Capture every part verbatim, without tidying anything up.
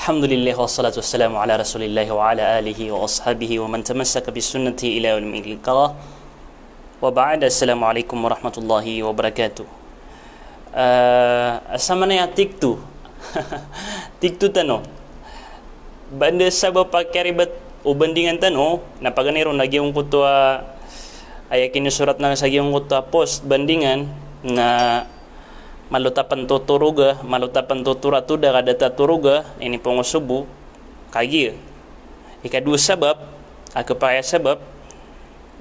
Alhamdulillah, wassalatu wassalamu ala Rasulillah wa ala alihi wa ashabihi wa man tamassaka bi sunnatihi ila yaumil liqa. Wa ba'd, assalamu alaikum warahmatullahi wabarakatuh. Ah, samanaya tiktu. Tiktu tano. Banda sabap a kiyaribat o bandingan tano, na paganay ron a giyangkoto a, aya kinisorat na sa giyangkoto a post bandingan, na malo ta pn totoroga, malo ta pn totoratoda ka da ta toroga, ini pngosobo, kagiya. Ikadowa sabap, a kepakay a sabap,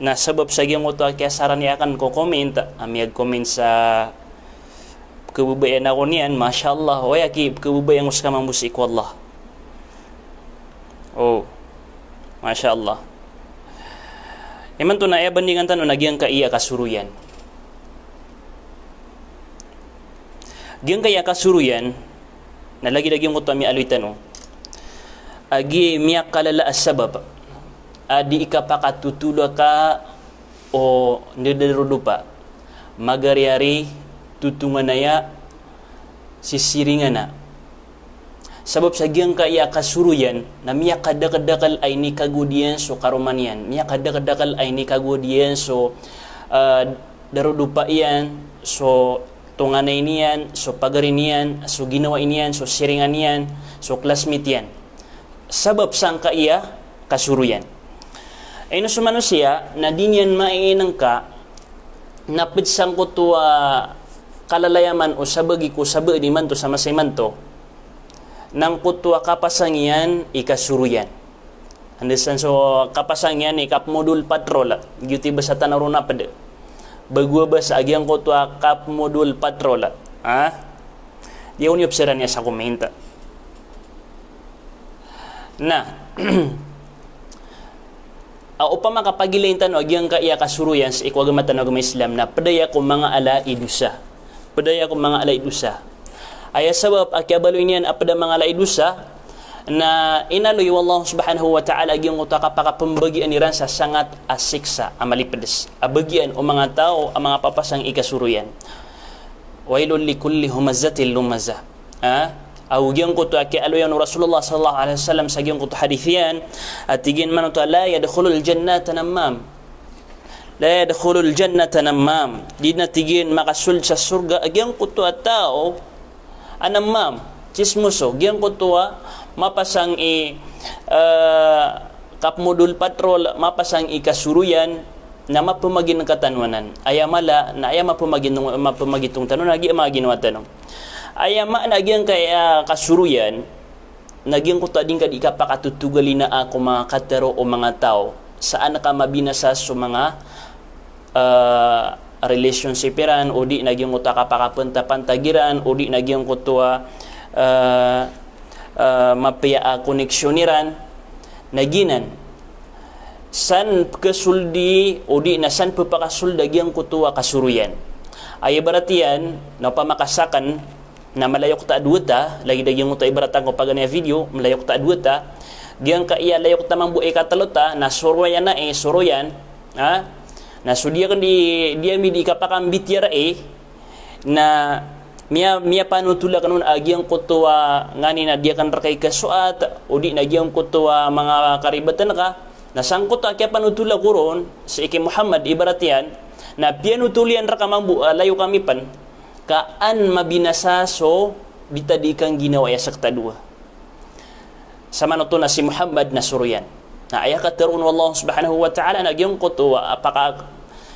na sabap sa giyangkoto a kiyasaran iyan ko comment, a miyag-comment sa pkhababayaan ako niyan, masha Allah, oway aki, pkhababayaan ko ska mambo sii ko Allah. Oh, masha Allah. Imanto na aya bandingan tano na giyangkaya kasoroyan. Giyangkaya kasoroyan, na lagid a giyangkoto a miyaaloy tano. A giya miyakalala a sabap a di ikapakatotolaka o ndadarodopa, magariyari, totonganaya, sisiringana. Sabap sa giyangkaya kasoroyan, na miyakadakeldakel a inikagowad iyan so karoma niyan, miyakadakeldakel a inikagowad iyan so, ah, darodopa iyan, so tonganay niyan, so pagari niyan, so ginawai niyan, so siringan iyan, so classmate iyan. Sabap sangkaya kasoroyan. Ino so manosiya na di niyan mainengka na ped sangkoto a kalalayaman o sabagi ko sabaad imanto sa masa imanto, na angkoto a kapasang iyan i kasoroyan. Anda san so kapasang iyan i kapmodol patrol, giyoto i basa tano ron a ped. Bago a basa a giyangkoto a kapmodol patrol. Ha? Di ako niyo psiran iya sa comment. Na, a, opama ka pagilain tano a giyangkaya kasoroyan sii ko agama tano a agama Islam, na ped aya ko manga ala i dosa. Ped aya ko manga ala i dosa. Aya sabap a kiyabaloy niyan a ped a manga ala i dosa, na inaloy o Allah subhanahu wa ta'ala a giyangkoto a kapakapembagian iran sa sangat a siksa a malipedes a bagian o manga taw a manga papasang i kasoroyan. Wailul likulli humazatil lumazah. Ha? Ago giyangkoto a kiyaaloy o Rasulullah sallallahu alaihi wasallam sa giyangkoto a hadith iyan, a tig iyan manoto a la yadkhulul jannata nammam. La yadkhulul jannata nammam. Di na tig iyan makasold sa sorga a giyangkoto a taw a nammam, tsismoso, giyangkoto a mapasang i, eh, kapmodol patrol, mapasang i kasoroyan, na mapemagin katano anan. Aya mala, na aya mapemagin, mapemagitong tano, na giya manga ginawa tano. Aya maana a giyangkaya kasoroyan, na giyangkoto a di ngka di kapakatotogalina a ko manga katero o manga taw. Saan ka mabinasa so manga, eh, relationship iran, o di na giyangkoto a kapakapantapantag iran, o di na giyangkoto a, eh, eh, mapiya a connection iran, na giyanan. San pekasoldi, o di na san pepakasold a giyangkoto a kasoroyan. Aya ibarat iyan, na opama ka saken, na malayok ta a dowa ta, lagid a giyangkoto a ibarat angko paganay a video, malayok ta a dowa ta, giyangkaya layok ta mambo i katelo ta, na soroyan ai, soroyan, ha? Na so di aken di, di ami di kapakambitiyarai, na miya, miyapanotol aken on a giyangkoto a nganin a di aken reka ikasoat, o di na giyangkoto a manga karibatan ka, na sangkoto a kiyapanotol ako ron, sii ki Muhammad ibarat iyan, na piyanotol iyan reka mambo a layok ami pen, ka an mabinasa so di ta di kangginawai a sekta dowa. Samanoto na si Muhammad na soroyan. Na aya katero o Allah subhanahu wa ta'ala na giyangkoto a paka,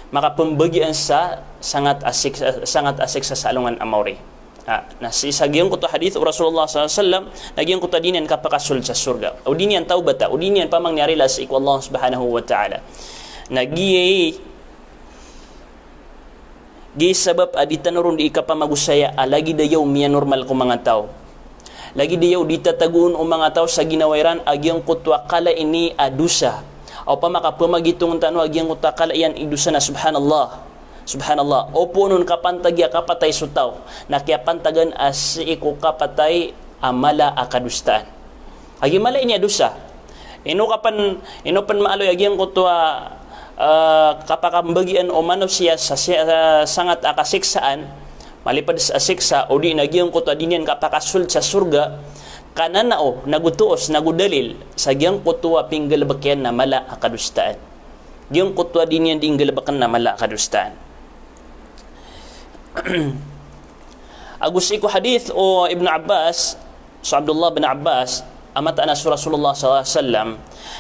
makapembagian sa sangat a siksa, sangat a siksa sa alongan a maori. Ha, na sii sa giyangkoto a hadith o Rasulullah sallallahu alaihi wasallam, na giyangkoto a di niyan kapakasold sa sorga. O di niyan tawbata, o di niyan pamangni a rila sii ko Allah subhanahu wa ta'ala. Na giyai, giyai sabap a di tano ron di ikapamagosaya a lagid a yaw miyanormal ko manga taw. Lagid a yaw di tatagoon o manga taw sa ginawa iran a giyangkoto a kala ini a dosa. Opama ka pemagitong tano a giyangkoto a kala iyan i dosa na subhanallah. Subhanallah. Opama on kapantagi a kapatay so taw, na kiyapantagan a sii ko kapatay a mala a kadosaan. A giya mala ini a dosa. Ino ka pen, ino pen maaloy a giyangkoto a, eh, kapakambagi o manosiya sa, sa, sangat a kasiksaan, malipedes a siksa, o di na giyangkoto a di niyan kapakasold sa sorga, kananao, nago toos, nago dalil sa giyangkoto a pinggalebek iyan na mala a kadosaan. Giyangkoto a di niyan di inggalebeken na mala a kadosaan. Ago sii ko hadith o Ibn Abbas, so Abdullah bin Abbas, a mataan a so Rasulullah sallallahu alaihi wasallam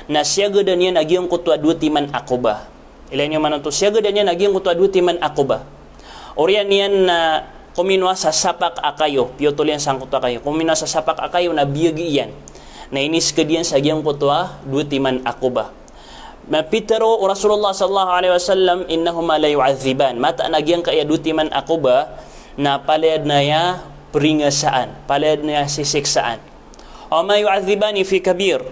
na siyagadan iyan a giyangkoto a dowa timan a koba. Ilay niyo man oto, siyagadan iyan a giyangkoto a dowa timan a koba. Oriyan iyan na kominowa sa sapak a kayo, piyotol iyan sangkoto a kayo. Kominowa sa sapak a kayo na biyagi iyan. Na inisked iyan sa giyangkoto a dowa timan a koba. Na pitero o Rasulullah sallallahu alaihi wasallam, "Innahuma la yu'adhdhiban." Mataan a giyangkaya dowa timan a koba na palaya den aya peringasaan, palaya den aya sisiksaan. "Wa ma yu'adhdhibani fi kabir."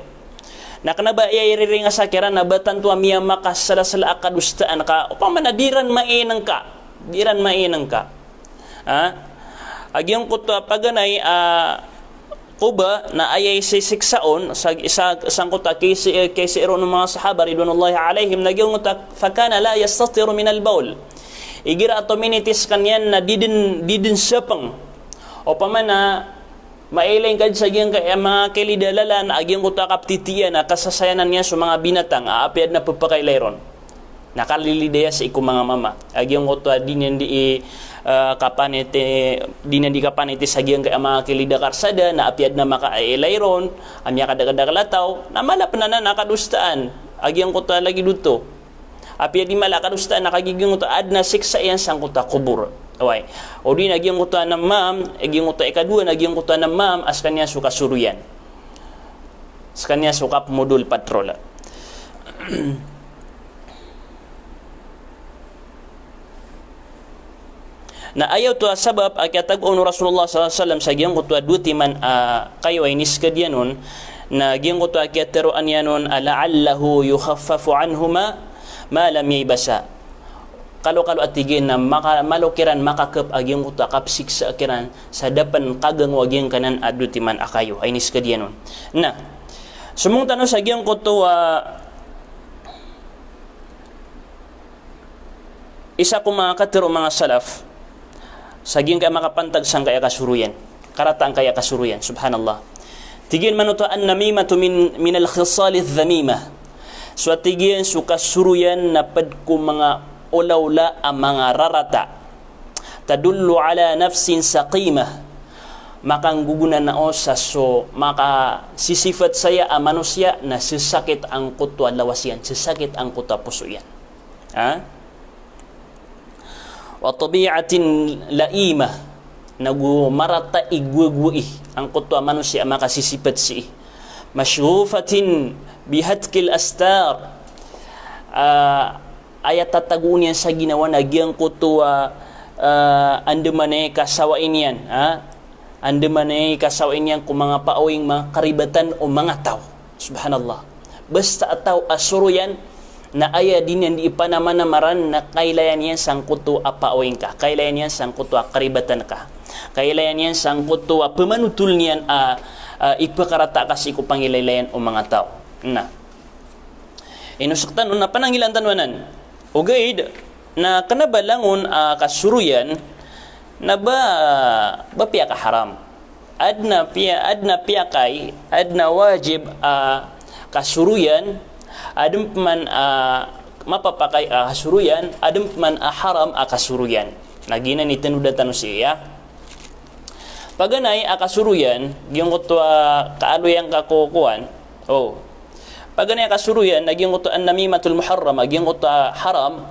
Na kena ba aya iriringasa kiran na ba tanto a miyamakaselasela a kadosaan ka, opama na di ran mainengka, di ran mainengka. Ha? A giyangkoto a paganay a koba na aya isisiksa on sa, sa, sangkoto a kisi, kisi ron o manga sahaba ridwanullahi alaihim na giyangkoto a, "Fakana la yastatiru minal bawl." Igira a tominitis kaniyan na di den, di den sepeng. Opama na mailay ngka sa giyangkaya manga kilid a lalan a giyangkoto a kaptitian a kasasayanan iyan so manga binatang a apiya den a pepakailay ron. Na kalilid aya sii ko manga mama. A giyangkoto a di niyan di, eh, kapaniti, di niyan di kapaniti sa giyangkaya manga kilid a karsada, na apiya den a makailay ron a miyakadakadakel a taw, na mala pen anan a kadosaan a giyangkoto a lagid oto. Apiya di mala a kadosaan na kagiya giyangkoto a aden a siksa iyan sangkoto a kobor. Oway. O di na giyangkoto a namam, eh, giyangkoto a ikadowa na giyangkoto a namam a sekaniyan so kasoroyan. Sekaniyan so kapmodol patrol. Na aya oto a sabap a kiyatagoan o Rasulullah sallallahu alaihi wasallam sa giyangkoto a dowa timan a kayo a inisked iyan on, na giyangkoto a kiyateroan iyan on a la'allahu yukhaffafu anhuma ma lam yaybasa. Kalokalo a tig iyan na maka-, malo kiran makakep a giyangkoto a kapsiksa kiran sa da pen kagango a giyangkanan a dowa timan a kayo a inisked iyan on. Na, somong tano sa giyangkoto a isa ko manga katero o manga salaf, sa giyangkaya makapantag sangkaya kasoroyan. Karata angkaya kasoroyan, subhanallah. Tig iyan man oto, "An-namimatu min, minal khisalidh dhamimah." So a tig iyan so kasoroyan na ped ko manga olaola a manga rarata. "Tadullu ala nafsin saqimah." Makanggogonanao sa so makasisipat saya a manosiya na sesakit angkoto a lawas iyan, sesakit angkoto a poso iyan. Ha? "Wa tabi'atin la'imah." Nago marata i gowagowai angkoto a manosiya a makasisipat sii. "Mashghufatin bihatkil astar." Ah, aya tatagoon iyan sa ginawa na giyangkoto a, ah, andamanaya i kasawai niyan, ha? Andamanaya i kasawai niyan ko manga paawing, manga karibatan o manga taw. Subhanallah. Basta a taw a soroyan, na aya di niyan di ipanamanamaran na kailayan iyan sangkoto a paawing ka, kailayan iyan sangkoto a karibatan ka, kailayan iyan sangkoto a pemanotol niyan a, a ipakarata ka sii ko pangilaylayan o manga taw. Na. Ino sektan on na panangilaan tano anan. Ogaid, na kena ba langon a kasoroyan, na ba, ba piyakaharam. Aden a piya, aden a piyakay, aden a wajib a kasoroyan, aden peman a mapapakay a kasoroyan, aden peman a haram a kasoroyan. Na giyanan i tenoda tano sii, ya. Paganay a kasoroyan, giyangkoto a kaaloy angka ko kowan. O. Paganay a kasoroyan, na giyangkoto a namimatul muharram, a giyangkoto a haram,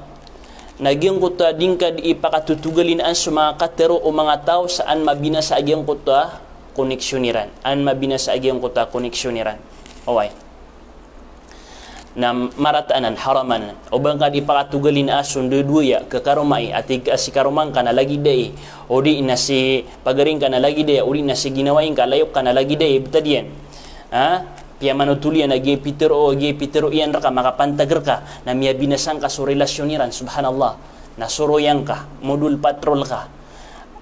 na giyangkoto a di ngka di ipakatotogalinaan so manga katero o manga taw sa an mabinasa a giyangkoto a koneksyon iran. An mabinasa a giyangkoto a koneksyon iran. Oway. Na marata anan, haram anan. O ba ngka di pakatogalin a so ndodowa aya, kekaromai, a tig a si karoma ngka na lagid aya, o di na si pagari ngka na lagid aya, o di na si ginawai ngka, layok ka na lagid aya, betad iyan. Ha? Piyamanotol iyan a giya pitero, giya pitero iyan reka, makapantag reka, na miyabinasa ngka so relasyon iran, subhanallah. Na soroyan ka, modol patrol ka.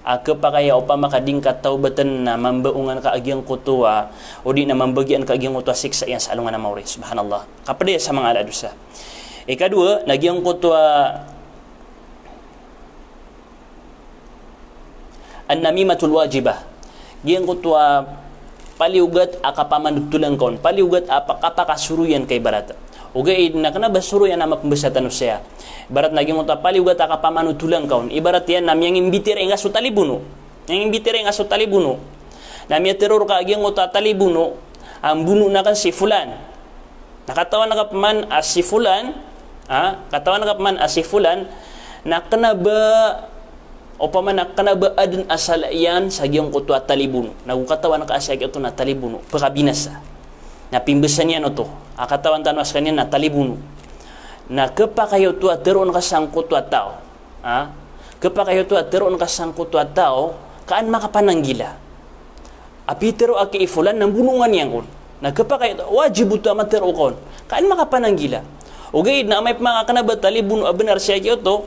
A kepakay a opama ka di ngka tawbaten na mambaongan ka a giyangkoto a, o di na mambagian ka a giyangkoto a siksa iyan sa alongan a maori. Subhanallah. Kaped aya sa manga ala a dosa. Ikadowa, na giyangkoto a an-namimatul wajibah. Giyangkoto a paliyogat a kapamanotolan ka on, paliyogat a pa-, kapakasoroyan ka ibarat. Ogaid na kena ba soroyan a mapembasa tano saya. Ibarat na giyangkoto a paliyogat a kapamanotolan ka on. Ibarat iyan na miyangimbitiyarai ngka so talibono. Miyangimbitiyarai ngka so talibono. Na miyatero rka a giyangkoto a talibono a mbonoon aken si Fulan. Na katawan ka pman a si Fulan, ha? Katawan ka pman a si Fulan, na kena ba, opama na kena ba aden a sala iyan sa giyangkoto a talibono. Na go katawan ka a siyaki oto na talibono, pekabinasa. Na pimbasa niyan oto, a katawan tano a sekaniyan na talibono. Na kepakay oto a teroon ka sangkoto a taw. Ha? Kepakay oto a teroon ka sangkoto a taw, ka an makapananggila. A pitero aki i Fulan na mbonoon iyan kon. Na kepakay, wajib oto a matero ka on. Ka an makapananggila. Ogaid na amay pman ka kena ba talibono a benar siyaki oto,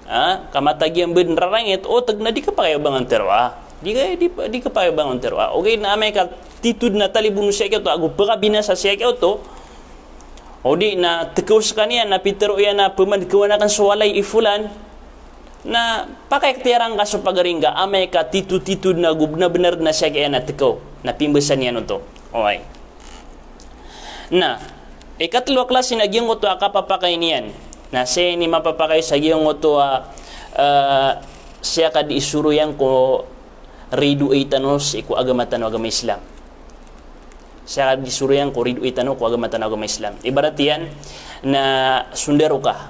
ha, ka matag iyan ben rarangit, o teg na di kepakay o ba ngan teroa. Di ka, di, di kepakay o ba ngan teroa. Ogaid na amay ka titod na talibono siyaki oto, ago pekabinasa siyaki oto, o di na tekew sekaniyan na pitero iyan a peman kewan aken so walay i Fulan, na pakaikhtiyaran ka so pagari ngka amay ka titotitod na go benar-benar na siyaki iyan a tekew, na pimbasa niyan oto. Oway. Na ikatelo a klasi na giyangkoto a kapapakay niyan. Na sii ini mapapakay sa giyangkoto a, eh, siyaka di isoroyan ko ridoay tano sii ko agama tano a agama Islam. Siyaka di isoroyan ko ridoay tano ko agama tano a agama Islam. Ibarat iyan na sondaro ka.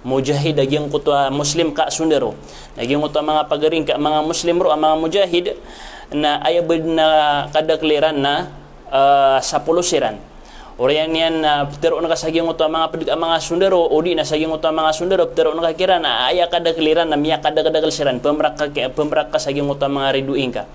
Mujahid a giyangkoto a Muslim ka sondaro. Na giyangkoto a manga pagari ngka a manga Muslim roo a manga mujahid, na aya ba den a kadakel iran na, eh, sapolo siran. Oriyan iyan na peteroon ka sa giyangkoto a manga pedeg a manga sondaro, o di na sa giyangkoto a manga sondaro, peteroon ka kiran na aya kadakel iran na miyakadakel-dakel siran, pemerak ka ki-, pemerak ka sa giyangkoto a manga ridoay ngka.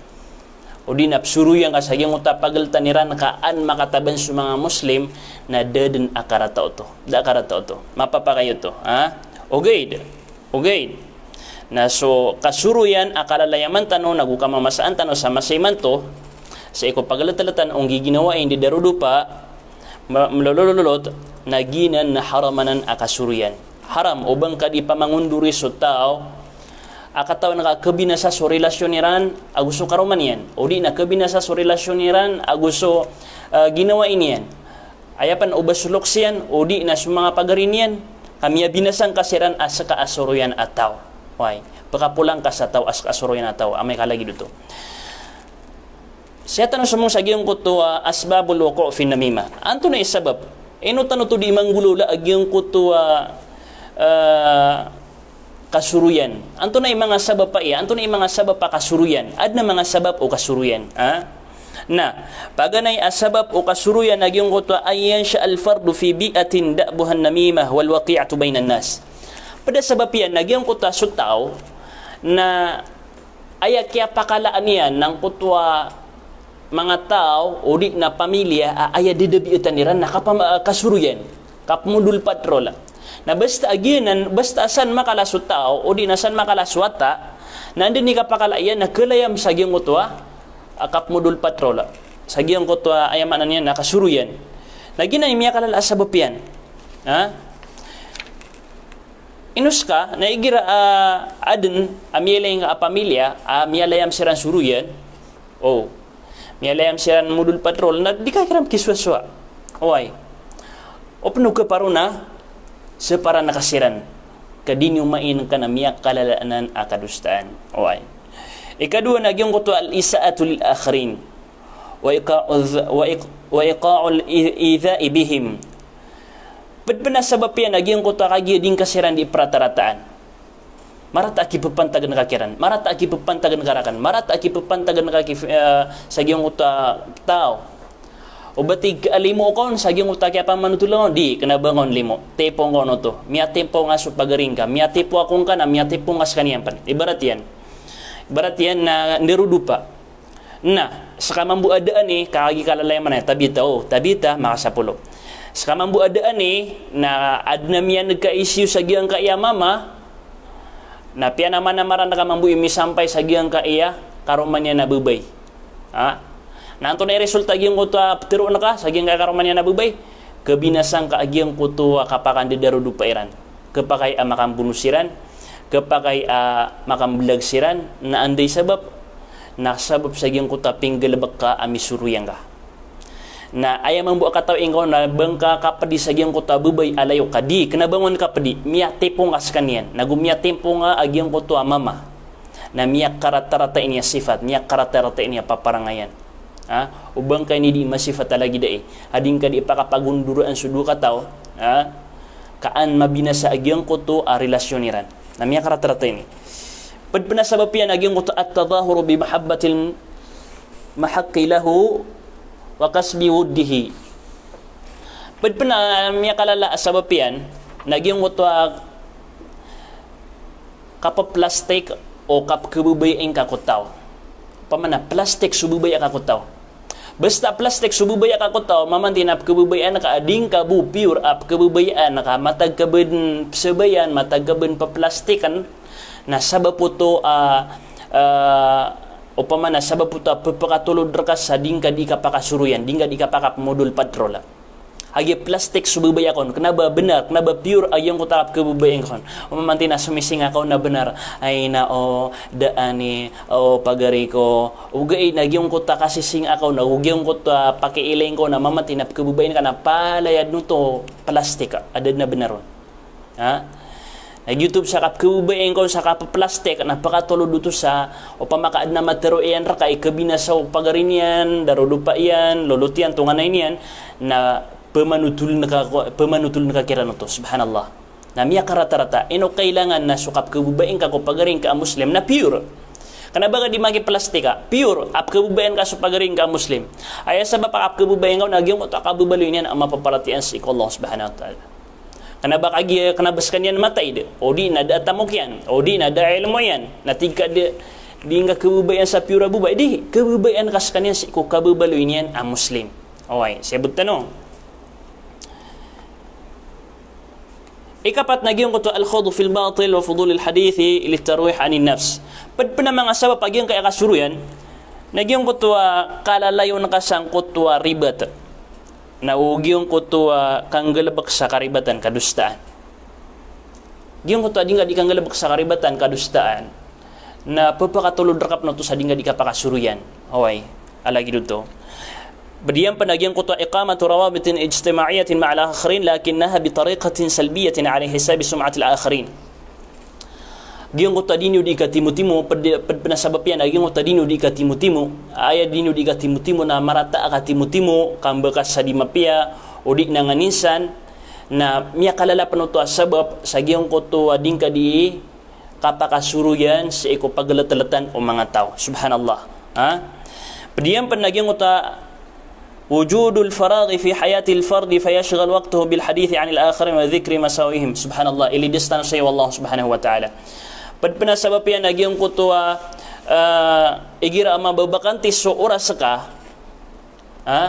O di na pesoroyan ka sa giyangkoto a pageltan iran ka an makataban so manga Muslim, na da den a karata oto. Da a karata oto. Mapapakay oto, ha? Ogaid. Ogaid. Na so kasoroyan a kalalayaman tano na go kamamasaan tano sa masa imanto, sii ko pageleteletan o nggiginawai i ndarodopa, ma-, melolololot, na giyanan na haram anan a kasoroyan. Haram o ba ngka di pamangondori so taw a katawan ka kebinasa so relasyon iran ago so karoma niyan. O di na kebinasa so relasyon iran ago so, eh, ginawai niyan. Aya pen o ba so loks iyan, o di na so manga pagari niyan, ka miyabinasa ngka siran a seka a soroyan a taw. Oway, pekapolang ka sa taw a seka a soroyan a taw, amay ka lagid oto. Sii tano somong sa giyangkoto a asbabul wuqu' fin namimah. Antonaa i sabap? Ino tano oto di manggolawla a giyangkoto a, eh, kasoroyan. Antonaa i manga sabap a iya? Antonaa i manga sabap a kasoroyan? Aden a manga sabap o kasoroyan, ha? Na paganay a sabap o kasoroyan a giyangkoto a an yansha'al fardu fi bi'atin da'buhan namimah wal waqi'atu bainan nas. Ped a sabap iyan a giyangkoto a so taw na aya kiyapakalaan iyan angkoto a manga taw o di na pamilya a aya dedabiatan iran na kapam-, ah, kasoroyan, kapmodol patrol. Na basta a giyanan, basta a san makala so taw o di na san makala so wata, na anda i kapakala iyan na kelayam sa giyangkoto a, ah, kapmodol patrol. Sa giyangkoto a, aya maana niyan na kasoroyan. Na giyanan i miyakalala a sabap iyan. Ha? Ino seka, na igira, ah, aden a miyailay ngka a pamilya a miyalayam siran soroyan. O. Miyalayam siran modol patrol, na di ka kiran kisowasowa. Oway. O pen o keparo na separan ka siran. Ka di niyo main ka na miyakalala anan a kadosaan. Oway. Ikadowa na giyangkoto al-isa'atu lil akharin. Wa iqa'u dh-, wa iq-, wa iqa'ul i-, idha'i bihim. Ped pen a sabap iyan a giyangkoto a kagiya di ngka siran di peratarataan. Marata a kipepantagan ka kiran, marata a kipepantagan ka raken, marata a kipepantagan ka ki-, eh, sa giyangkoto a taw. O ba tig ka a limo ka on sa giyangkoto a kiyapamanotolan ka on, di, kena ba ngka on limo. Tipo ngka on oto. Miyatipo ngka so pagari ngka, miyatipo ako ngka na miyatipo ngka sekaniyan pen. Ibarat iyan. Ibarat iyan na ndarodopa. Na seka mambo a daan i, kagiya kalalayaman iyan, tabita, o, tabita, makasapolo. Seka mambo a daan i, na aden a miyaneg ka isiyo sa giyangkaya mama, na piyanamana-marana ka mambo i misampay sa giyangkaya karoma niyan a babay. Ha? Na antonaa i resulta giyangkoto a peteroon ka sa giyangkaya karoma niyan a babay? Kebinasa ngka a giyangkoto a kapakandadarodopa iran. Kepakay a makambono siran, kepakay a makambelag siran, na anda i sabap? Na sabap sa giyangkoto a pinggalebek ka a misoroyan ka. Na aya mambo a katawi ngka on na ba ngka kapedi sa giyangkoto a babay a layo ka, di, kena ba ngka on kapedi, miyatimpong ka sekaniyan, nago miyatimpong a giyangkoto a mama. Na miyakaratarata ini a sifat, miyakaratarata ini a paparangayan. Ha? O ba ngka ini di masifat a lagid ai, a di ngka di pakapagondoraan so dowa kataw, ha? Ka an mabinasa a giyangkoto a relasyon iran. Na miyakaratarata ini. Ped pen a sabap iyan a giyangkoto at-tadhahuru bi mahabbatil mahaqqi lahu wa kasbi wuddihi. Ped pen a miyakalala a sabap iyan na giyangkoto a kapeplastik o kapekhababayai ngka ko taw. Opama na plastik so babaya ka ko taw. Basta plastik so babaya ka ko taw, mamanti na pekhababayaan ka a di ngka bo pure a pekhababayaan ka, matag ka ben pesabayan, matag ka ben peplastikan, na sabap oto a, ah, opama na sabap oto a pepakatolod reka sa di ngka di kapakasoroyan, di ngka di kapakapemodol patrol. Agi plastik so babaya kon, kena ba benar, kena ba pure a giyangkoto a kapekhababayai ngka kon. Opama manti na somising ako na benar, ay na o, da ani, o, pagari ko, ogaid na giyangkoto a kasising ako na, o giyangkoto a pakiilay ko na mamanti na pekhababayai ngka na palaya den oto plastik, a da den a benar on. Ha? Na giyoto sa kapekhababayai ngka on sa kapeplastik, na pakatolod oto sa, opama ka aden a matero iyan reka i kabinasa o pagari niyan, darodopa iyan, lolot iyan, tonganay niyan, na pemanotol ngka, pemanotol ngka kiran oto, subhanallah. Na miyakaratarata, ino kailangan na so kapekhababayai ngka ko pagari ngka a Muslim, na pure. Kena ba ka di makiplastik ka, pure, a pekhababayaan ka so pagari ngka a Muslim. Aya sabap a kapekhababayai ngka on a giyangkoto a kababaloy niyan a mapaparatiyaya sii ko Allah subhanahu wa ta'ala. Kena ba kagiya, kena ba sekaniyan mataid, o di na da a tamok iyan, o di na da a ilmo iyan, na tig ka di, di ngka khababayaan sa pure a babay, di, khababayaan ka sekaniyan sii ko kababaloy niyan a Muslim. Oway, siyabot tano. Ikapat na giyangkoto al-khawdu fil batil wa fudulil hadithi litarwih anin nafs. Ped pen a manga sabap a giyangkaya kasoroyan, na giyangkoto a kalalayon ka sangkoto a ribat. Na o giyangkoto a kanggalebek sa karibatan, kadosaan. Giyangkoto a di ngka di kanggalebek sa karibatan, kadosaan, na pepakatolod reka pen oto sa di ngka di kapakasoroyan. Oway, a lagid oto. Ped iyan pen a giyangkoto a iqamatu rawabitin ijtima'iyyatin ma'al akharin lakinnaha bitariqatin salbiyyatin ala hisabi sum'atil akharin. Giyangkoto a di niyo di katimotimo, ped, ped pen a sabap iyan a giyangkoto a di niyo di katimotimo, aya di niyo di katimotimo na marata a katimotimo, kambekas sa di mapiya, o di na nganin san, na miyakalala pen oto a sabap sa giyangkoto a di ngka di kapakasoroyan sii ko pageleteletan o manga taw. Subhanallah. Ha? Ped iyan pen a giyangkoto a wujudul faraghi fi hayatil fardi fayashghal waqtahu bil hadithi anil akharin wa dhikri masawihim. Subhanallah, ilides tano saya o Allah subhanahu wa ta'ala. Ped pen a sabap iyan a giyangkoto a, ah, igira a mababakanti so oras ka, ha?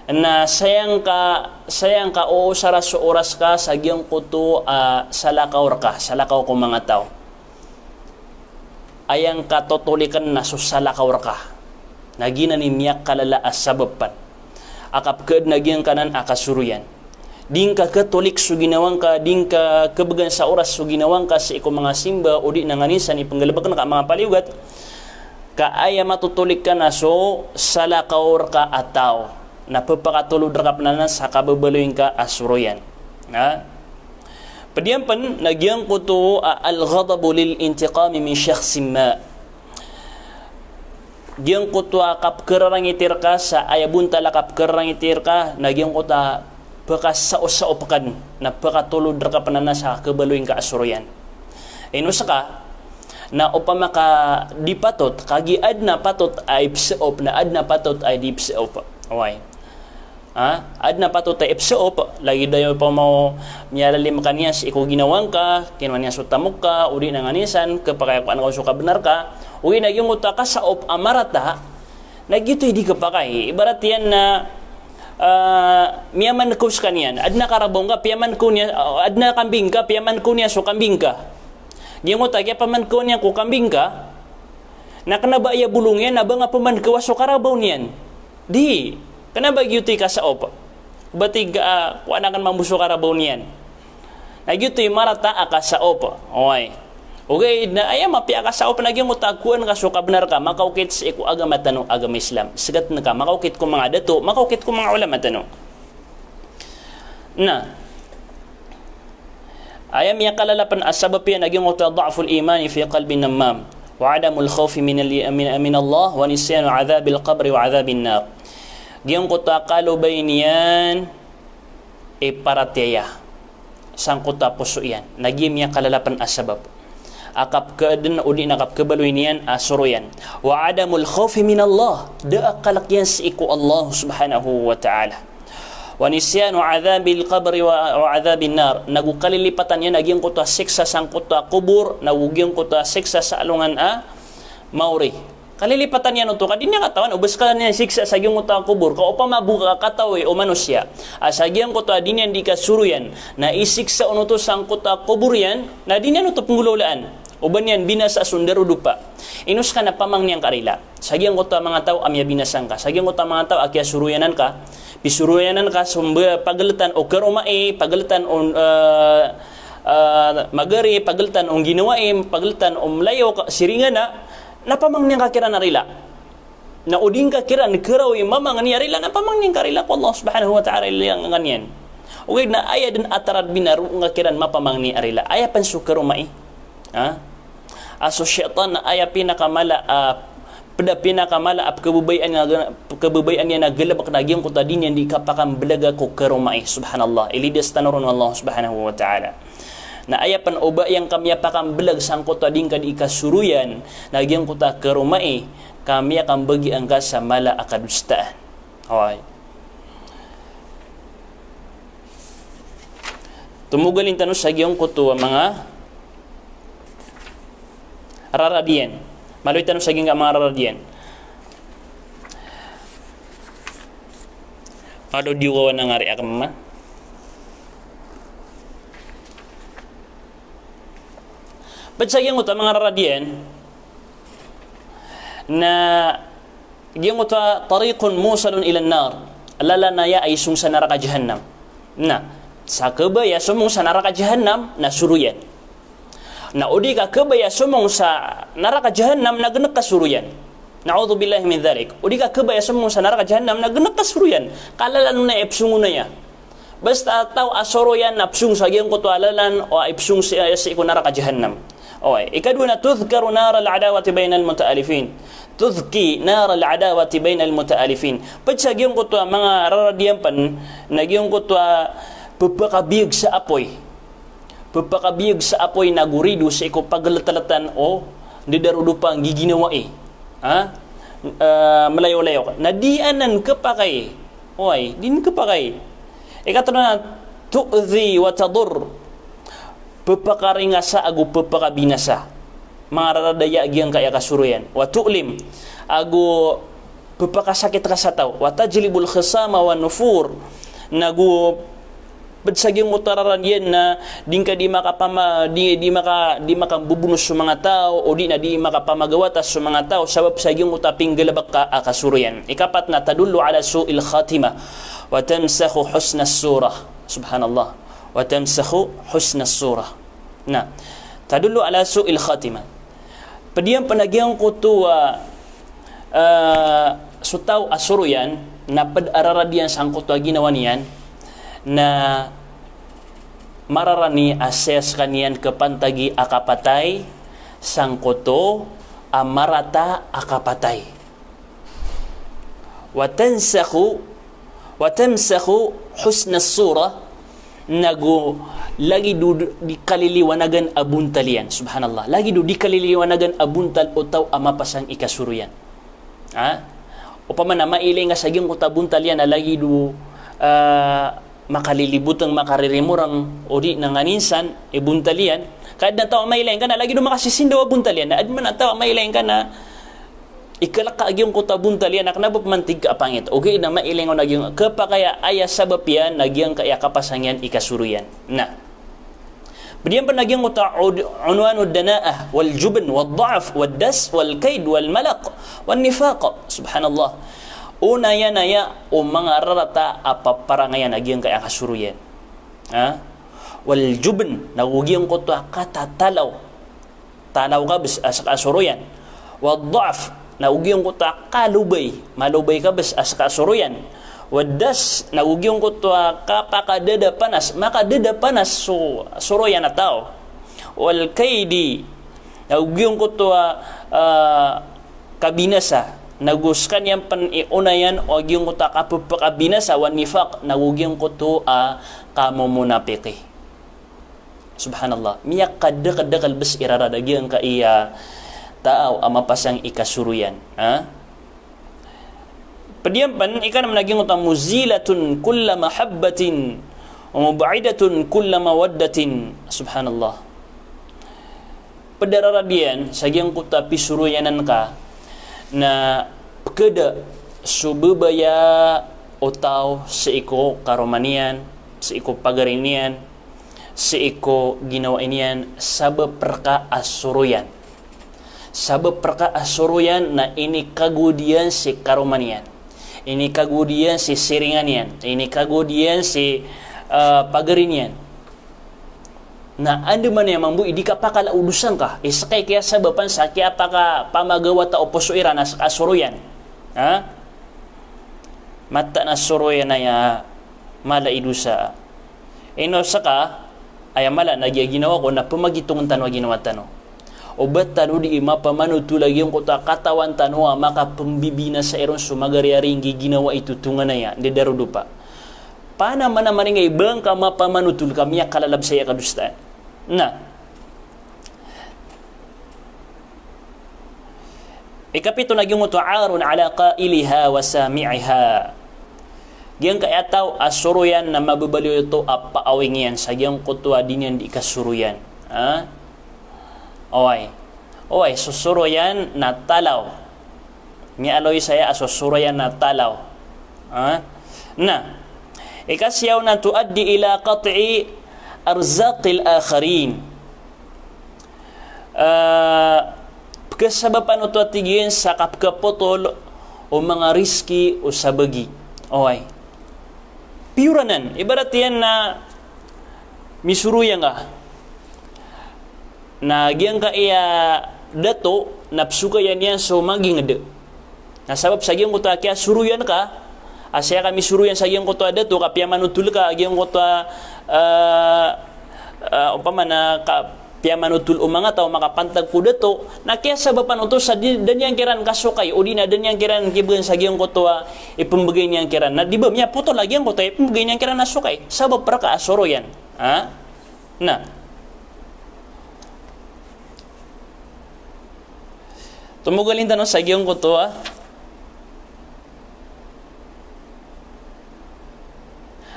Na saya ngka, saya ngka oosara so oras ka sa giyangkoto a salakaw reka, salakaw ko manga taw. Aya ngka totoliken na so salakaw reka. Na giyanan i miyakalala a sabap pen a kapekhaden a giyangkanan a kasoroyan. Di ngka khatolik so ginawa ngka, di ngka khabegan sa oras so ginawa ngka sii ko manga simba, o di na nganin san i penggalebeken ka a manga paliyogat. Ka aya matotolik ka na so salakaw reka a taw. Na pepakatolod reka pen anan sa kababaloy ngka a soroyan. Ha? Ped iyan pen, na giyangkoto a al-ghadabu lil intiqami min shakhsin ma. Giyangkoto a kapekhararangiti reka sa aya bontal a kapekhararangiti reka, na giyangkoto a pekasaosaop ka den, na pekatolod reka pen anan sa kababaloy ngka a soroyan. Ino seka, na opama ka di patot, kagiya aden a patot a ipesaop, na aden a patot a di ipesaop. Oway. Ha? Aden a patot a ipesaop, lagid aya opama o miyalalim ka niyan sii ko ginawa ngka, kinowa niyan so tamok ka, o di na nganin san, khapakay ko an ka so kabenar ka, o di na giyangkoto a kasaop a marata, na giyoto i di khapakay. Ibarat iyan na, ah, miyamankaw sekaniyan, aden a karabaw ngka, piyamankaw niyan, ah, aden a kambing ka, piyamankaw niyan so kambing ka. Giyangkoto a kiyapamankawan iyan ko kambing ka, na kena ba aya bolong iyan na ba nga pemankawa so karabaw niyan. Di, kena ba giyoto i kasaop. Ba tig ka, ah, kowa aken mambo so karabaw niyan. Na giyoto i marata a kasaop. Oway. Ogaid na aya mapiya ka sa opama na giyangkoto a kowan ka so kabnar ka, makaokit sii ko agama tano, agama Islam. Sgat ngka, makaokit ko manga dato, makaokit ko manga olama tano. Na aya miyakalala pen a sabap iyan a giyangkoto a dha'ful imani fi qalbin nammam, wa adamul khawfi min, min, min Allah, wa nisyanu adhabil qabri wa adhabin nar. Giyangkoto a kalobay niyan i paratiyaya sangkoto a poso iyan. Na giya miyakalala pen a sabap a kapkeden odi na kapkebaloy niyan a soroyan. Wa adamul khawfi min Allah. Da a kalek iyan sii ko Allah subhanahu wa ta'ala. Wa nisyanu adhabil qabri wa, wa adhabin nar. Nago kalilipatan iyan a giyangkoto a siksa sangkoto a kobor, nago giyangkoto a siksa sa alongan a mawri. Kalilipatan iyan oto ka di niyan katawan o bes ka niyan siksa sa giyangkoto a kobor. Ka opama bo ka katawi o manosiya a sa giyangkoto a di niyan di kasoroyan na isiksa on oto sangkoto a kobor iyan, na di niyan oto penggolawlaan. O ba niyan binasa so ndarodopa. Ino seka na pamangni angka rila sa giyangkoto a manga taw a miyabinasa ngka, sa giyangkoto a manga taw a kiyasoroyanan ka, pisoroyanan ka so mbe pageletan o karomai, pageletan o, eh, eh, magari, pageletan o ginawai, pageletan o melayo ka siringana, na pamangni angka kiran a rila. Na o di ngka kiran kerawi mamangni a rila, na pamangni angka rila ko Allah subhanahu wa ta'ala, rila angka niyan. Ogaid na aya den a tarad binaro ngka kiran mapamangni a rila. Aya pen so karomai. Ha? A so shaytan na aya pinakamala, ah, peda pinakamala a pekababayaan, pekababayaan iyan a galebek na giyangkoto a di niyan di kapakambelaga ko karomai. Subhanallah. Ilidas tano ron o Allah subhanahu wa ta'ala. Na aya pen o ba iyan ka miyapakambelag sangkoto a di ngka di kasoroyan, na giyangkoto a karomai, ka miyakambagi angka sa mala a kadosaan. Oway. Tomogalin tano sa giyangkoto a manga rarad iyan. Maloy tano sa giyangka manga rarad iyan. Ado di wawan a ngari akam man. Ped sa giyangkoto a manga rarad iyan na giyangkoto a tariqun musalun ilan nar. Lalan aya a isong sa naraka jahannam. Na sa kebaya somong sa naraka jahannam na soroyan. Na o di ka kebaya somong sa naraka jahannam na genek ka soroyan. Na'udhubillahi min dhalik. O di ka kebaya somong sa naraka jahannam na genek ka soroyan. Ka lalan on aya ipsong on aya. Basta a taw a soroyan na psong sa giyangkoto a lalan o a ipsong sii, sii ko naraka jahannam. Oway, ikadowa na tudhkaru naral adawati bainal muta'alifin. Tudhki naral adawati bainal muta'alifin. Ped sa giyangkoto a manga rarad iyan pen na giyangkoto a pepakabiyeg sa apoy. Pepakabiyeg sa apoy na gorido sii ko pageleteletan o ndadarodopa a giginawai. Ha? Eh, melayo-layo. Na di anan kepakay. Oway, di anan kepakay. Ikatelo na tu'dhi wa tadur. Pepakaringasa ago pepakabinasa. Manga rarad aya a giyangkaya kasoroyan. Wa tu'lim. Ago pepakasakit ka sa taw. Wa tajlibul khisama wan nufur. Nago ped sa giyangkoto a rarad iyan na di ngka di makapama, di, di maka, di makambobonos so manga taw, o di na di makapamagawata so manga taw, sabap sa giyangkoto a pinggalebek ka a kasoroyan. Ikapat na tadullu ala su'il khatimah, wa tamsakhu husnas surah. Subhanallah. Wa tamsakhu husnas surah. Na tadullu ala su'il khatimah. Ped iyan pen a giyangkoto a, eh, so taw a soroyan, na ped a rarad iyan sangkoto a ginawa niyan, na mararani a saya sekaniyan kepantagi a kapatay, sangkoto a marata a kapatay. Wa tansakhu, wa tamsakhu husnas surah, nago lagid o di kaliliwanagan a bontal iyan. Subhanallah. Lagid o di kaliliwanagan a bontal o taw a mapasang i kasoroyan. Ha? Opama na mailay ngka sa giyangkoto a bontal iyan a lagid o, ah, makaliliboteng, makaririmorang, o di na nganin san i bontal iyan. Ka aden a taw a mailay ngka na lagid o makasisindaw a bontal iyan. Na aden man a taw a mailay ngka na ikalek ka a giyangkoto a bontal iyan a kena ba pemantig ka a pangit. Ogaid na mailay ngka on a giyangkaya, kepakay a aya sabap iyan a giyangkaya kapasang iyan i kasoroyan. Na ped iyan pen a giyangkoto a ud-, unwanud dana'ah wal jubn wad da'f wad das wal kaid wal malaq wan nifaq. Subhanallah. Onaya-naya o manga rarata a paparangayan a giyangkaya kasoroyan. Ha? Wal jubn, nago giyangkoto a katatalaw. talaw ka bes a seka a soroyan. Wad-dha'f, na go giyangkoto a kalobay, malobay ka bes a seka a soroyan. Wad-das, na go giyangkoto a kapakadadapanas, makadadapanas so soroyan a taw. Wal-kayd, na go giyangkoto a, ah, kabinasa, na go sekaniyan pen i onayan o giyangkoto a kapepekabinasa, wan-nifaq, na go giyangkoto a kamomonapiki. Subhanallah. Miyakadakadakal bes i rarad a giyangkaya taw a mapasang i kasoroyan. Ha? Ped iyan pen, ika na mena giyangkoto a muzilatun kulla mahabbatin wa mub'idatun kulla mawaddatin. Subhanallah. Ped a rarad iyan sa giyangkoto a pisoroyanan ka na pekeda so bebaya o taw sii ko karoma niyan, sii ko pagari niyan, sii ko ginawa niyan, sabap reka a soroyan. Sabap reka a soroyan na inikagod iyan si karoma niyan, inikagod iyan si siringan iyan, inikagod iyan si, ah, pagari niyan. Na andamanaya mambo i di kapakala o dosa ngka, i seka i kiyasabapan sa kiyapakapamagawata o poso iran a seka a soroyan. Ha? Mataan a soroyan aya mala i dosa. Ino seka, aya mala na giya ginawa ko na pemagitongen tano a ginawa tano. O ba tano di i mapamanotol a giyangkoto a katawan tano a makapembibinasa iron so magariari nggi ginawa i totonganaya, ndedarodopa. Panamanamani ngka i ba ngka mapamanotol ka miyakalalabsay a kadosaan. Na. Ikapito na giyangkoto a arun ala qailiha wa sami'iha. Giyangkaya taw a soroyan na mababaloy oto a paawing iyan sa giyangkoto a di niyan di kasoroyan. Ha? Oway. Oway, so soroyan na talaw. Miyaaloy saya a so soroyan na talaw. Ha? Na, ikasiyaw na tuaddi ila qat'i arzaqil akharin. Ah, pekasabapan oto a tig iyan sa kapekapotol o manga rizki o sabagi. Oway. Piyoranan, ibarat iyan na misoroyan ka. Na giyangkaya dato, na pesokayan iyan so maginged. Na sabap sa giyangkoto a kiyasoroyan ka, a saya ka misoroyan sa giyangkoto a dato, ka piyamanotol ka, a giyangkoto a, ah, ah, opama na ka, piyamanotol o manga taw makapantag ko dato, na kiyasabapan oto sa di, da niyan kiran kasokay, odi na da niyan kiran kibegan sa giyangkoto a ipembegay niyan kiran. Na di ba miyapotol a giyangkoto a ipembegay niyan kiran a sokay. Sabap reka a soroyan. Ha? Na. Tomogalin tano sa giyangkoto a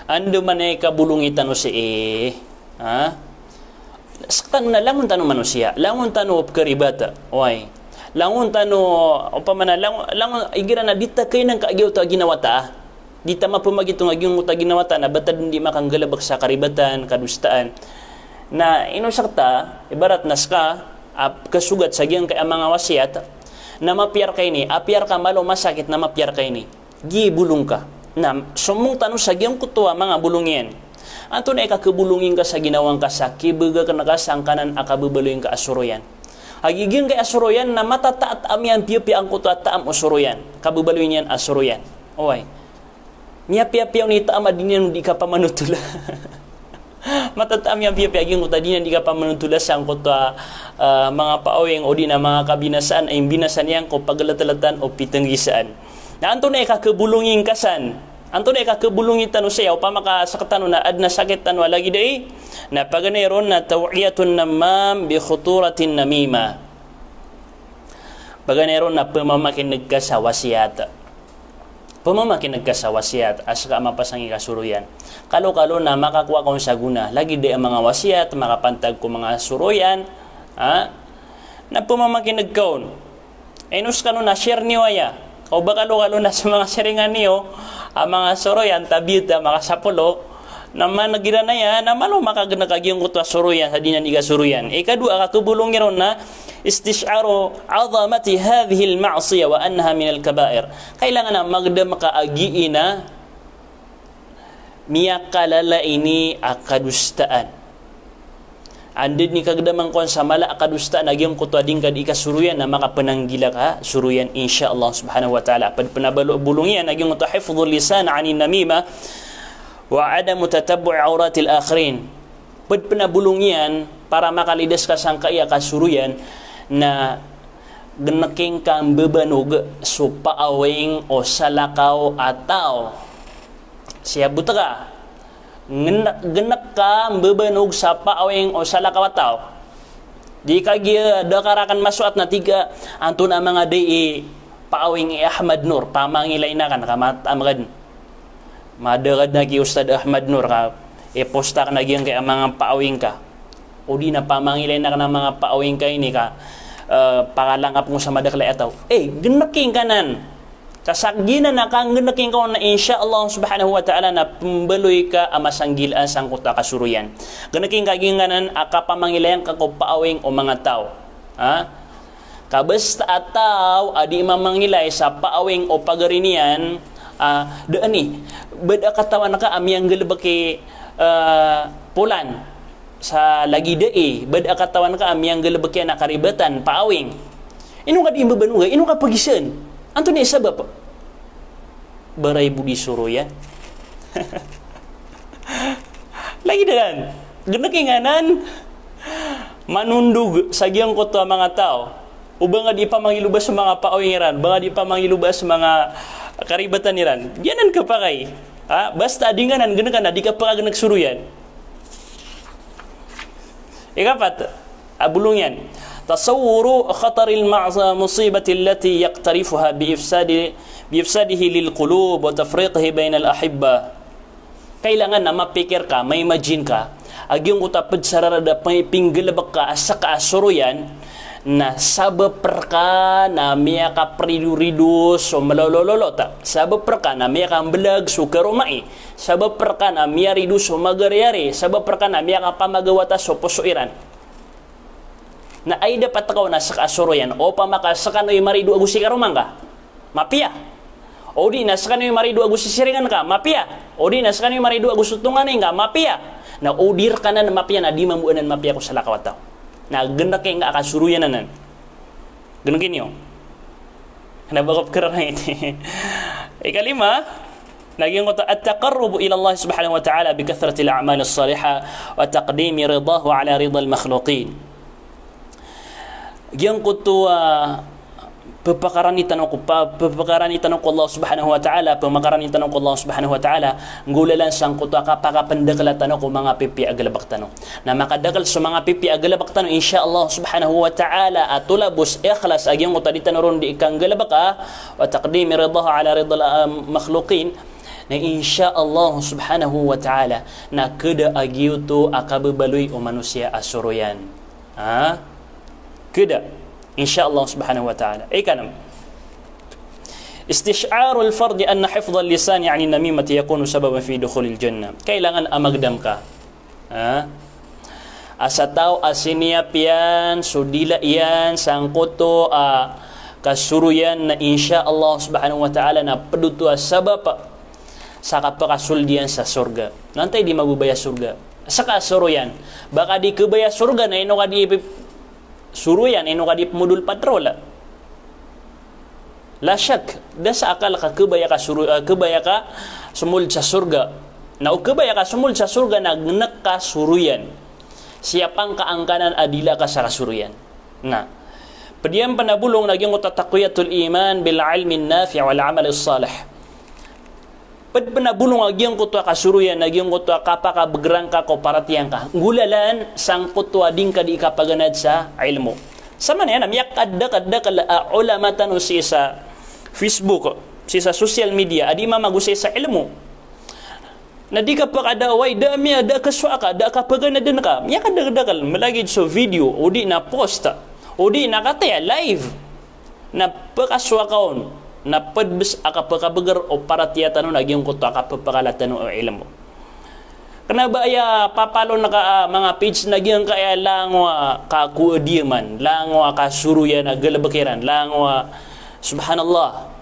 andamanaya i kabolongi tano sii. Ha? Sektano na langon tano manosiya, langon tano pekeribata. Oway. Langon tano, opama na langon, langon, igira na di ta kainangka a giyoto a ginawa ta. Di ta mapemagitong a giyangkoto a ginawa ta na ba ta den di makanggalebek sa karibatan, kadosaan. Na ino sekta, ibarat na seka, a, kasogat sa giyangkaya manga wasiyat, na mapiya reka ini, apiya reka malo masakit na mapiya reka ini. Giya i bolong ka. Na, somong tano sa giyangkoto a manga bolong iyan. Antonaa i kakebolongi ngka sa ginawa ngka sa kibegak ngka sangkanan a kabebaloy ngka a soroyan. Lagid giyangkaya soroyan na matataam iyan piyapiya angkoto a taam o soroyan. Kabebaloy niyan a soroyan. Oway. Miyapiyapiya on i taam a di niyan di kapamanotola. Matataam iyan piyapiya giyangkoto a di niyan di kapamanotola sangkoto a, ah, manga paawing odi na manga kabinasaan a imbinasa niyan ko pageleteletan o pitenggisaan. Na antonaa i kakebolongi ngka san? Antonaa i kakebolongi tano saya, opama ka sektano na aden a sakit tano a lagid ai? Na paganay ron na taw'iyatun namam bi khuturatin namimah. Paganay ron na pemamakineg ka sa wasiyat. Pemamakineg ka sa wasiyat, a seka a mapasang i kasoroyan. Kalokalo na makakowa ka on sa gona, lagid ai a manga wasiyat, makapantag ko manga soroyan, ha? Na pemamakineg ka on. Ino sekano na share niyo aya. Ka o ba kalokalo na sa manga siringan iyo, a manga soroyan, tabiya ta makasapolo, na maneg iran aya, na malo makagenek a giyangkoto a soroyan, sa di niyan di kasoroyan. Ikadowa a kakebolongi ron na, istish'aru 'azamati hadhihil ma'siyah wa annaha minal kaba'ir. Kailangan a magedam ka a gii na miyakalala ini a kadosaan. Anda dn i kagdam angka on sa mala a kadosta na giyangkoto a di ngka di kasoroyan na makapananggila ka soroyan, insha Allah subhanahu wa ta'ala. Pd pn a balo-, bolong iyan na giyangkoto a hifdhul lisan anin namima wa adamu tatabbu'i awratil akharin. Pd pn a bolong iyan para makalidas ka sangkaya kasoroyan na gnki ngka mbabanog so paawing o salakaw a taw. Siyabot ka. Ngn-, gnk ka mbabanog sa paawing o salakaw a taw. Di kagiya da ka rakn masoat na tig ka, antonaa manga da i paawing i Ahmad Noor, pamangilay akn ka mat-, a manga dn. Mada ka dn a ki Ustadh Ahmad Noor ka, i-post akn a giyangkai a manga paawing ka. O di na pamangilay akn a manga paawing ka ini ka, eh, pakalangap ngka sa madakel a taw. Eh, gnki ngka nan. Ka sa giyanan a kanggnki ngka on na insha Allah subhanahu wa ta'ala na pmbaloy ka a masanggilaan sangkoto a kasoroyan. Gnki ngka giyanan a kapamangilayan ka ko paawing o manga taw. Ha? Ka basta a taw a di mamangilay sa paawing o pagari niyan, ah, da ani. Bad a katawan ka a miyanggalbk i, eh, polan. Sa lagid ai, bad a katawan ka a miyanggalbk iyan a karibatan, paawing. Ino ka di mbabanog, ino ka pagisaan? Antonaa i sabap? Baray bo di soroyan. Lagid anan. Gnki ngka nan manondog sa giyangkoto a manga taw. O ba nga di pamangiloba so manga paawing iran, ba nga di pamangiloba so manga karibatan iran. Giyanan kapakay. Ha? Basta a di ngka nan gnkan a di ka pakagnk soroyan. Ikapat a bolong iyan. Tasawwuru khataril ma'za-, musibati allati yaqtarifuha bi ifsadi, bi ifsadihi lil qulub wa tafriqihi bainal ahibba. Kailangan na mapikir ka, ma-imagine ka a giyangkoto a pd sa rarad a pay-, pinggalbk ka a ska a soroyan, na sabap rka na miyakaprido-rido so malolololot. Sabap rka na miyakamblag so karoma i. Sabap rka na miyarido so magariyari, sabap rka na miyakapamagawata so poso iran. Na aya dapat ka on na ska a soroyan, opama ka skano i marido ago si karoma ngka, mapiya. O di na skano i marido ago si siringan ka, mapiya. O di na skano i marido ago so tonganay ngka, mapiya. Na o di rka nan mapiya, na di mambo anan mapiya ko salakaw a taw. Na gnki ngka a kasoroyan anan. Gnki niyo. Kna ba ko pkhararangit. Ikalima, na giyangkoto a at-taqarrubu ila Allah subhanahu wa ta'ala bi kathratil a'malis salihah wa taqdimi ridahu ala ridal makhluqin. Giyangkoto a pphakarangi tano ko pa-, pphakarangi tano ko Allah subhanahu wa ta'ala, pphakarangi tano ko Allah subhanahu wa ta'ala, nggolalan sangkoto a kapakapndakla tano ko manga pipiya a galbk tano. Na makadakel so manga pipiya a galbk tano, insha Allah subhanahu wa ta'ala, a tolabos ikhlas a giyangkoto a di tano ron di kanggalbka, wa taqdimi ridahu ala ridal, ah, makhluqin. Na insha Allah subhanahu wa ta'ala, na keda a giyoto a kababaloy o manosiya a soroyan. Ha? Keda. Insha Allah subhanahu wa ta'ala. Ikanm. Istish'arul fardi anna hifdhal lisani anin namimati yakunu sababan fi dukhulil jannah. Kailangan a magdam ka. Ha? A sa taw a siniyap iyan so dila iyan sangkoto a kasoroyan na insha Allah subhanahu wa ta'ala na pd oto a sabap sa kapakasold iyan sa sorga. Na antaa i di mababaya sorga? Ska a soroyan. Ba ka di kabaya sorga na ino ka di ip-, soroyan, ino ka di pmodol patrol? La shak, da sa akal ka kabaya ka soro-, ah, kabaya ka somold sa sorga. Na o kabaya ka somold sa sorga na gnk ka soroyan. Siyapa ngka angkanan a dila ka sa kasoroyan. Na pd iyan pn a bolong na giyangkoto a taqwiyatul iman bil ilmin nafi' wal amalis salih. Pd pn a bolong a giyangkoto a kasoroyan na giyangkoto a kapakabgr angka ko paratiyaya ngka. Nggolalan sangkoto a di ngka di kapaganad sa ilmo. Samanaya na miyakadakadakl a ulama tano sii sa Facebook, sii sa social media, a di mamagosay sa ilmo. Na di ka pakadaway, da miya, da ka so aka, da ka paganadn ka. Miyakadakdakl, malagid so video, o di na post, o di na kataya live. Na pakasowa ka on, na pd bs a kapakabgr o paratiyaya tano na giyangkoto a kapapakala tano o ilmo. Kna ba aya papalon ka, ah, manga page na giyangkaya langowa ka ko adiyaman, langowa ka soroyan a galbk iran, langowa, subhanallah.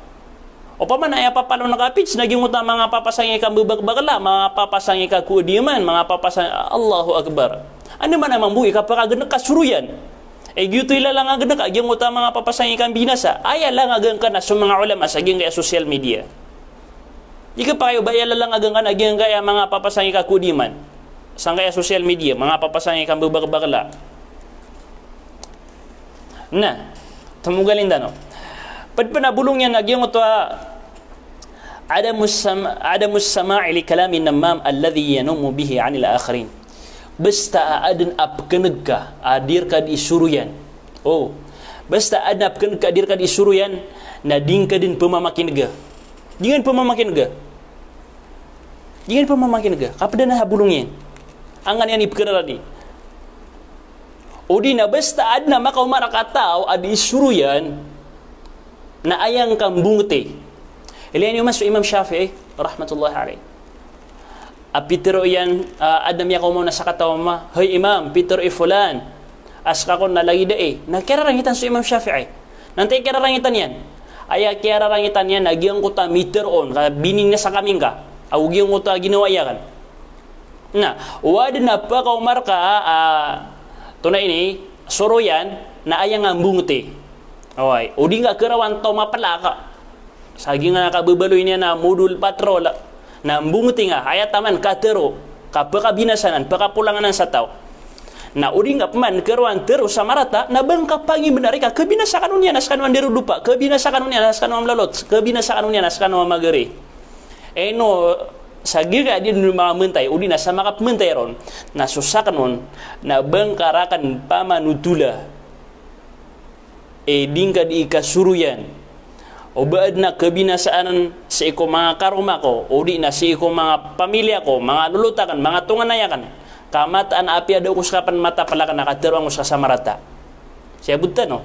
Opama na aya papalon ka page na giyangkoto a manga papasang i ka mbabakbakla, manga papasang i ka ko adiyaman, manga papasang, Allahu Akbar. Anda man a mambo i kapakagenek ka soroyan. E, giyoto i lalangagen ka a giyangkoto a manga papasang i kambinasa. Aya langagen ka na so manga olama sa giyangkaya social media. Di ka pakayo ba aya lalangagen ka na giyangkaya manga papasang i kakodiman. Sangkaya social media, manga papasang i kambebakbakla. Na, temogalin tano. Ped pen a bolong iyan a giyangkoto a adamus sam-, adamus sama'i li kalamin namam alladhi yanumu bihi anil akharin. Basta a aden a pekeneg ka a di reka di soroyan. O. Basta a aden a pekeneg ka a di reka di soroyan, na di ngka den pemamakinega. Di ngka den pemamakinega. Di ngka den pemamakinega. Kaped anan a bolong iyan. Angan iyan i pekerarani. O di na basta a aden a makaoma reka a taw a di soroyan, na aya ngka mbongeti. Ilaya niyo man so Imam Shafi'i, rahmatullahi alayh. A pitero iyan, a, aden a miyakaoma on a sakataw a mama, "Hay Imam, pitero i fulan a seka kon na lagid ai." Na kiyararangitan so Imam Shafi'i. Na antai kiyararangitan iyan? Aya kiyararangitan iyan na giyangkoto a mitero on, ka bininasa kami ngka. Ago giyangkoto a ginawa iyan. Na, o aden a pakaoma reka, a, tonaa ini, soroyan, na aya ngka mbongeti. Oway, o di ngka kerawan taw mapelak. Sa giyangkanan a kabebaloy niyan a modul patrol. Na mbongeti ngka, aya taman katero, kapekabinasa anan, pekapolangan anan sa taw. Na o di ngka peman kerawan tero sa marata, na ba ngka pangimbenar i ka kebinasa kano niyan a sekano a nderodopa, kebinasa kano niyan a sekano a melolot, kebinasa kano niyan a sekano a magari. Ino, sa giyangkaya di den makamentay, o di na sa makapementay ron. Na so saken on, na ba ngka raken pamanotola. E, di ngka di kasoroyan. O ba aden a kebinasaan sii ko manga karoma ko, o di na sii ko manga pamilya ko, manga lolot aken, manga tonganay aken. Ka mataan a apiya da ako seka pen matapel aken a katero angko seka sa marata. Siyabot tano.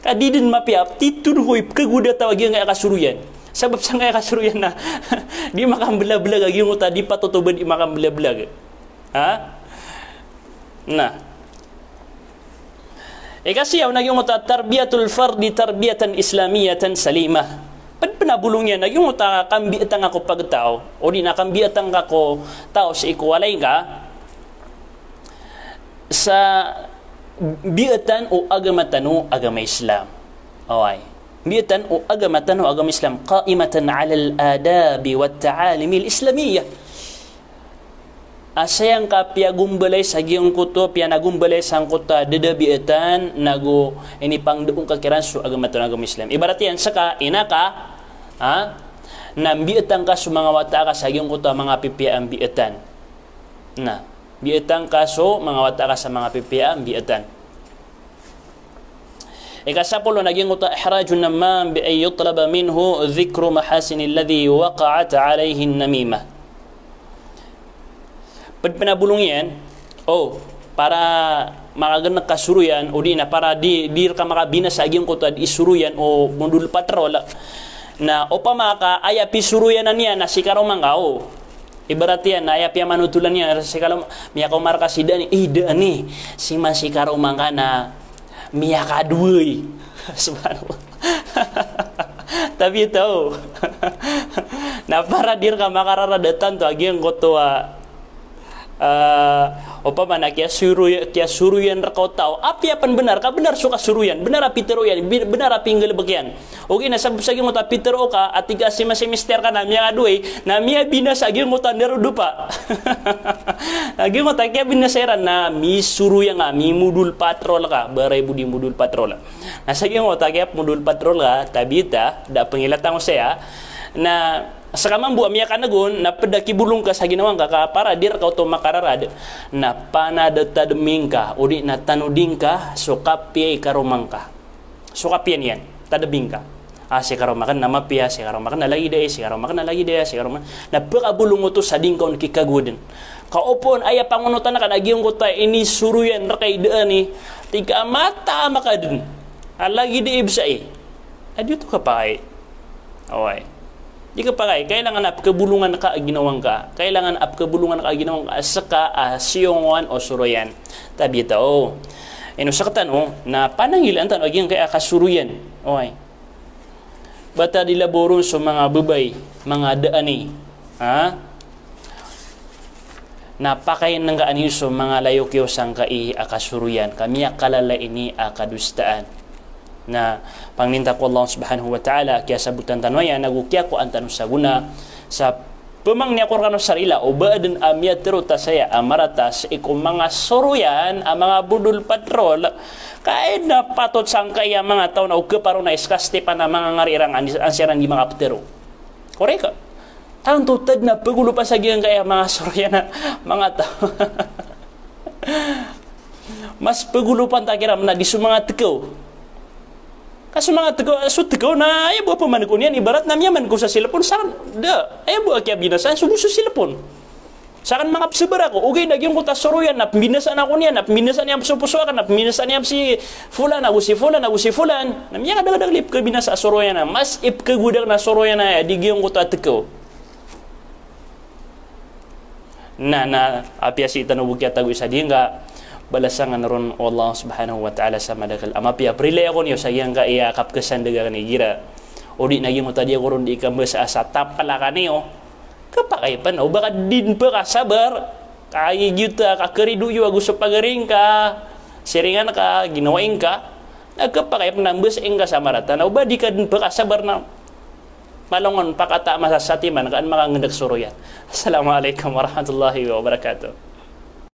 Ka di den mapiya, titho den ko i pekegowad a taw a giyangkaya kasoroyan. Sabap sangkaya kasoroyan na, di makambelabelag a giyangkoto a di patot o ba di makambelabelag. Ha? Na. Ikasiyaw na giyangkoto a tarbiyatul fardi tarbiyatan islamiyatan salimah. Ped pen a bolong iyan na giyangkoto a kambietang ka ko pagtaw, o di na kambietang ka ko taw sii ko walay ngka, sa bietan o agama tano, agama Islam. Oway. Bietan o agama tano, agama Islam. Qa'imatan alal adabi wat ta'alimil islamiyah. A saya ngka piyagombalay sa giyangkoto, piyanagombalay sangkoto a dadabietan, nago inipangdao ngka kiran so agama tano, agama Islam. Ibarat iyan seka, ina ka, ha? Na mbietan ka so manga wata ka sa giyangkoto a manga pipiya a mbietan. Na, mbietan ka so manga wata ka sa manga pipiya a mbietan. Ikasapolo na giyangkoto a ihrajun namam bi an yutlaba minhu dhikru mahasinil ladhi waqa'at alayhin namimah. Ped pen a bolong iyan, o, para makagenek ka soroyan, o di na para di, di reka makabinasa a giyangkoto a di soroyan o modul patrol. Na opama ka aya pisoroyan iyan na si karoma ngka, o. Ibarat iyan, na aya piyamanotolan iyan, si karoma, miyakaoma reka si Dani, eh, Dani, si ma si karoma ngka na miyakadowa i. Subhanallah. Tapi taw. Na para di reka makararad a tanto a giyangkoto a, ah, opama na kiyasoro-, kiyasoroyan reka o taw. Apiya pen benar, ka benar so kasoroyan, benar a pitero iyan, bi-, benar a pinggalebek iyan. Ogaid na sabap sa giyangkoto a pitero ka, a tig ka si ma si mister ka na miyakadowa i, na miyabinasa a giyangkoto a nderodopa. A giyangkoto a kiyabinasa iran na misoroyan ka, mimodul patrol ka, baray bo di modul patrol. Na sa giyangkoto a kiyapmodul patrol ka, tabiya, da pengilatan ko saya. Na seka mambo a miyakanegon, na ped a kibolong ka sa ginawa ngka ka para di reka oto makararad, na panadetademi ngka, o di na tanodi ngka so kapiya i karoma ngka. So kapiya niyan, tademi ngka. Ah, si karoma aken na mapiya, si karoma aken na lagid aya, si karoma aken na lagid aya, si karoma aken. Na pekabolong oto sa di ngka on kikagowaden. Ka opama aya pangonotan aken a giyangkoto a inisoroyan reka i Dani, tig ka mataan a makaden. A lagid aya i bes ai. A di oto kapakay. Oway. Di kapakay, kailangan a pekebolongan ka a ginawa ngka. Kailangan a pekebolongan ka a ginawa ngka a seka a siyongowan o soroyan. Tabiya taw. Ino sekatano, na pananggilaan tano a giyangkaya kasoroyan. Oway. Bata di laboron so manga bebay, manga Dani. Ha? Na pakainengkaan iyo so manga layok iyo sangkai a kasoroyan, ka miyakalala ini a kadosaan. Na pangninta ko Allah subhanahu wa ta'ala, kiyasabotan tano aya, nago kiyakowa tano sa gona, sa pemangni ako rekano sa rila, o ba aden a miyatero ta saya a marata sii ko manga soroyan a manga bodol patrol, ka aya na patot sangkai a manga taw na o keparo na iska Stepan a manga ngari iran an, an siran di manga petero. Korek ka? Tanto ta den a pegolopan sa giyangkai a manga soroyan a manga taw. Mas pegolopan ta kiran na di so manga tekew. Ka so manga tekew, so tekew na aya bo a pemaneko niyan, ibarat na miyamaneko sa cellphone, saken, da, aya bo a kiyabinasaan so bo so cellphone. Saken manga pesebar ako, ogaid na giyangkoto a soroyan na pembinasaan ako niyan, na pembinasaan iyan so poso aken, na pembinasaan iyan si fulan, ago si fulan, ago si fulan. Na miyakadakdakl i pekebinasa a soroyan na, mas ipekagoda aken a soroyan na aya di giyangkoto a tekew. Na, na apiya sii tano bo kiyatago sa giyangka, balasan kano ron o Allah subhanahu wa ta'ala sa madakl. A mapiya, perilai ako niyo sa giyangkai a kapekesandeg aken igira. O di na giyangkoto a di ako ron di kambasa sa tapal aken iyo. Kepakay pen, o ba ka di den pekasabar, ka giyoto a kakerido iyo ago so pagari ngka, siringan ka, ginawai ngka, na kepakay pen a mbasai ngka sa marata, na o ba di ka den pekasabar na malongon pakata a masa satiman ka an makangendek soroyan. Assalamu alaikum warahmatullahi wabarakatuh.